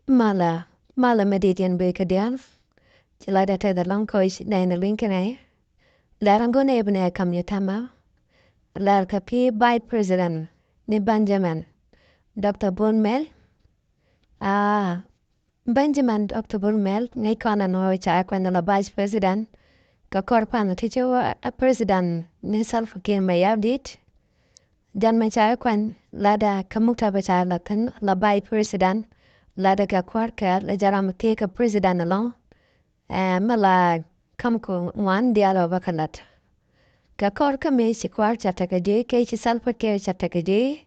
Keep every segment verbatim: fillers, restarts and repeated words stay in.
Malɛ, malɛ mi dit yɛn bek kɛ diaal. Ci la dee tɛth ɛlɔ̱ŋ kɔc nɛy ni luny kɛnɛ. Lɛr ɛn go̱n ɛ bi nɛ kam yɛ tɛmɛ. Lɛr kɛ pi Vice President ni Benjamin Doctor Bol Mel. Aa, Benjamin Doctor Bol Mel ŋäc kɔn ɛn ɣöö ca kuɛn la Vice President. Kɛ kɔr pan ti ci wä a President ni Salva Kiir Mayardit. Jɛn mɛ ca kuɛn ladɛ kɛ muktab ca la thin la Vice President ladɛ kɛ kuäär kɛ la jɛ ram thiee kɛ President ɛlɔ̱ŋ. Ɛ mɛ la kam kɛ ŋuan diaal ɔ bä kɛ lat. Kɛ kɔr kä mi ci kuäär ca tekɛ ji̱ kɛ ci Salva Kiir ca tekɛ ji̱.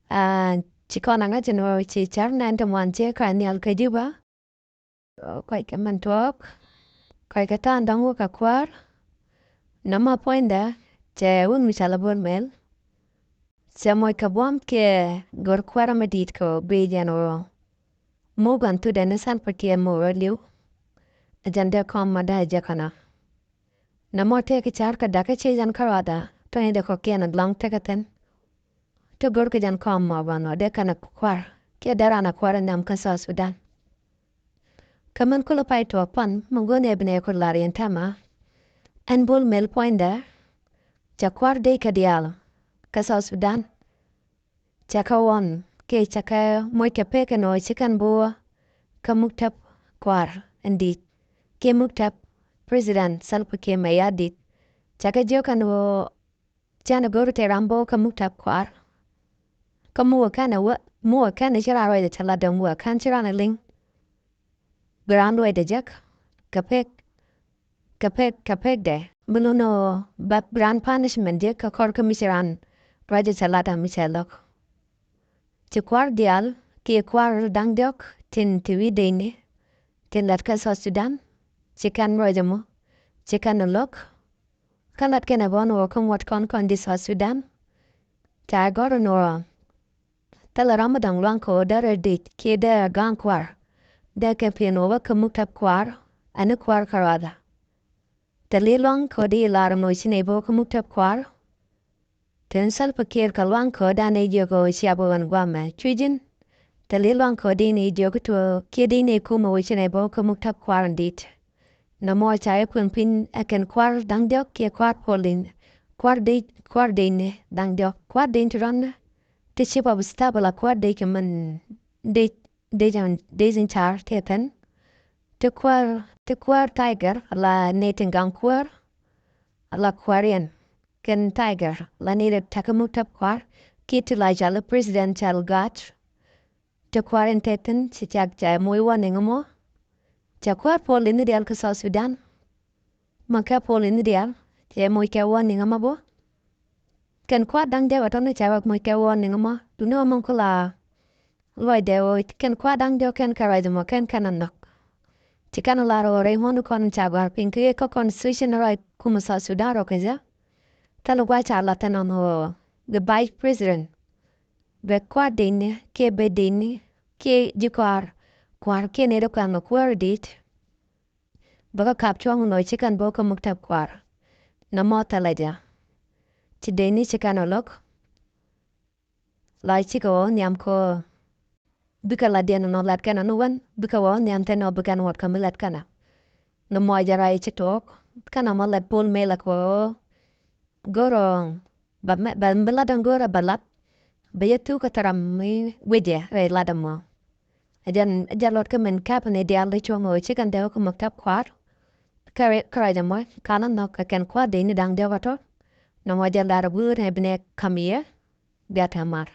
Aa, ci kɔn aŋa ci nuɔɔr ci car nɛn ti muan ci ka nhial kä Juba. Kɔc kɛ mɛn tuɔɔk kɔc kɛ ta̱a̱n dɔ̱ŋ wä kɛ kuäär. Nɔmɔ puɔ̱nydɛ cɛ wun mi ca la Bol Mel. Cɛ moc kɛ buɔ̱m kiɛ gör kuäärä mi di̱i̱t kɛ ɣöö bi jɛn ɣöö muk ɣän thutdɛ ni Salva Kiir muk rɔ li̱w. Ɛ jɛn dee kɔm ma dee jɛ kɔnɔ. Nɔmɔ tëëkɛ ca̱r kɛ da̱kä ci jɛn kärɔada tɔ̱ in dee kɔ̱kiɛn ɛ lɔ̱ŋ tekɛ thi̱n. Ti go̱rkɛ jɛn kɔm mɔ bä nɔ dee kɛn a kua̱r kiɛ dee ran a kua̱r a nhiam kä South Sudan. Kä min kulɛ pay tuɔɔk pan mi go̱o̱n ɛ bi nɛ kut lar yɛn tɛmɛ. Ɛn Bol Mel puɔ̱nydɛ cɛ kua̱r dee kɛ diaal kä South Sudan. Cɛ kɛ ɣɔn kiɛ cɛ kɛ moc kɛ pek ɛn ɣöö ci kɛn bi wä kä muktab kua̱r in di̱i̱t kiɛ muktab President Salva Kiir Mayardit. Cɛ kɛ jiök ɛn ɣöö Cɛn ɛ go̱r tëë ram bä wä kä muktab kua̱r. Kä mi wä kɛn ɛ wä mi wä kɛn ɛ ci raan ruacdɛ cɛ lat däŋ wä kɛn ci raan ɛ liŋ. Bi raan ruacdɛ jek kɛ pek kɛ pek kɛ pekdɛ. Mi lun ɛ ɣöö ba bi raan punishment jek kɛ kɔr kä mi ci raan ruacdɛ cɛ lat däŋ mi cɛ lo̱k. Ci kua̱r diaal kiɛ kua̱r da̱ŋ diɔ̱k tin ti wi̱i̱ dec ni tin lat kä South Sudan. Ci kɛn ruacdɛ mɔ ci kɛn ɛ lo̱k. Kä lat kɛn ɛ bä ni wä kä ŋuɔ̱t kɔn kɔn di South Sudan. Ca ɛ gɔ̱r ni wä thilɛ ram mi da̱ŋ luaŋ kɛ wä derɛ dic kiɛ derɛ ga̱a̱ŋ kua̱r. Dee kɛ pi̱n wä wä kä muktab kua̱r ɛn ni kua̱r kärɔadä. Thilɛ luaŋ kɛ wä di lar ni wä ci nɛy bä wä kä muktab kua̱r. Tin Salva Kiir kɛ luaŋ kɛ wä dan ni jiök kɛ wä ciap wä ɣän guamɛ cuc ji̱n. Thilɛ luaŋ kɛ wä di ni jiök kɛ tuɔ kiɛ di ni kumɛ wä ci nɛy bä wä kä muktab kua̱r in di̱i̱t. Nɔmɔ ca i̱ kuëŋ piny ɛ kɛn kua̱r da̱ŋ diɔ̱k kiɛ kua̱r puɔl in kua̱r dec kua̱r dec ni da̱ŋ diɔ̱k kua̱r dec ti rɔ̱n ti chief of staff la kua̱r dec kɛ mɛn dec dec dec in car ti thi̱n. Ti kua̱r ti kua̱r tiger la nɛy tin gaŋ kuäär la kua̱r yɛn kɛn tiger la nɛy ti takä muktab kua̱r kiɛ ti la cal presidential guard. Ti kua̱r in te thi̱n ci cak ca moc warning mɔ. Ca kua̱r puɔl in diaal kä South Sudan. Ma kɛ puɔl in diaal cɛ moc kɛ warning mɔ bä. Kɛn kua̱r da̱ŋ diɔ̱k a tɔ̱ni ca wek moc kɛ warning mɔ. Duni wä mɔŋ kula luɔcdɛ wä kɛn kua̱r da̱ŋ diɔ̱k kɛn kɛ ruac mɔ kɛn kɛn a nhɔk. Ci kɛn a lar wä rɛy ŋuɔ̱n kɔn ca gɔ̱a̱r piny kɛ kä constitution ruac kumɛ South Sudan rɔ kɛ jɛ. Thilɛ gua̱c ca lath ɛn ɔn wä the vice president. Bɛ kua̱r deni kiɛ bɛ deni kiɛ ji̱ kua̱r kua̱r kiɛ nɛy ti kuɛn mɛ kuäär dit. Bɛ kɛ kap cuɔ̱ŋ nɔ ci kɛn bä kä muktab kua̱r. Nɔmɔ thilɛ jɛ. Ci deni ci kɛn ɔ lo̱k. La cikɛ ɣɔw nhiam kä bikɛ la diɛn nɔ lat kɛn ɔ ni wän bikɛ ɣɔw nhiam thin ɔ bikɛn ŋuɔ̱t kä mi lat kɛn ɔ. Nɔmɔ jɛ ruac ci tuɔɔk kɛn ɔ mɔ lat Bol Mel kɛ ɣɔw. Go̱rɔ bɛ mɛ bɛ bi lat ɛn go̱rɛ bɛ lat. Bɛ yɛ thuk kä thil ram mi wecɛ rɛy lat ɛmɔ. Ɛ jɛn ɛ jɛn luɔt kä min kɛp ni diaal di cuɔ̱ŋ ɣöö ci kɛn dee wä kä muktab kua̱r. Kä ri kä ruac ɛmɔ kan ɛ nhɔk kɛ kɛn kua̱r dee ni da̱ŋ diɔ̱k ɛ tɔ. Nɔmɔ jɛn lar ɛ guur ni bi ni kam yɛ. Bia tɛ mar.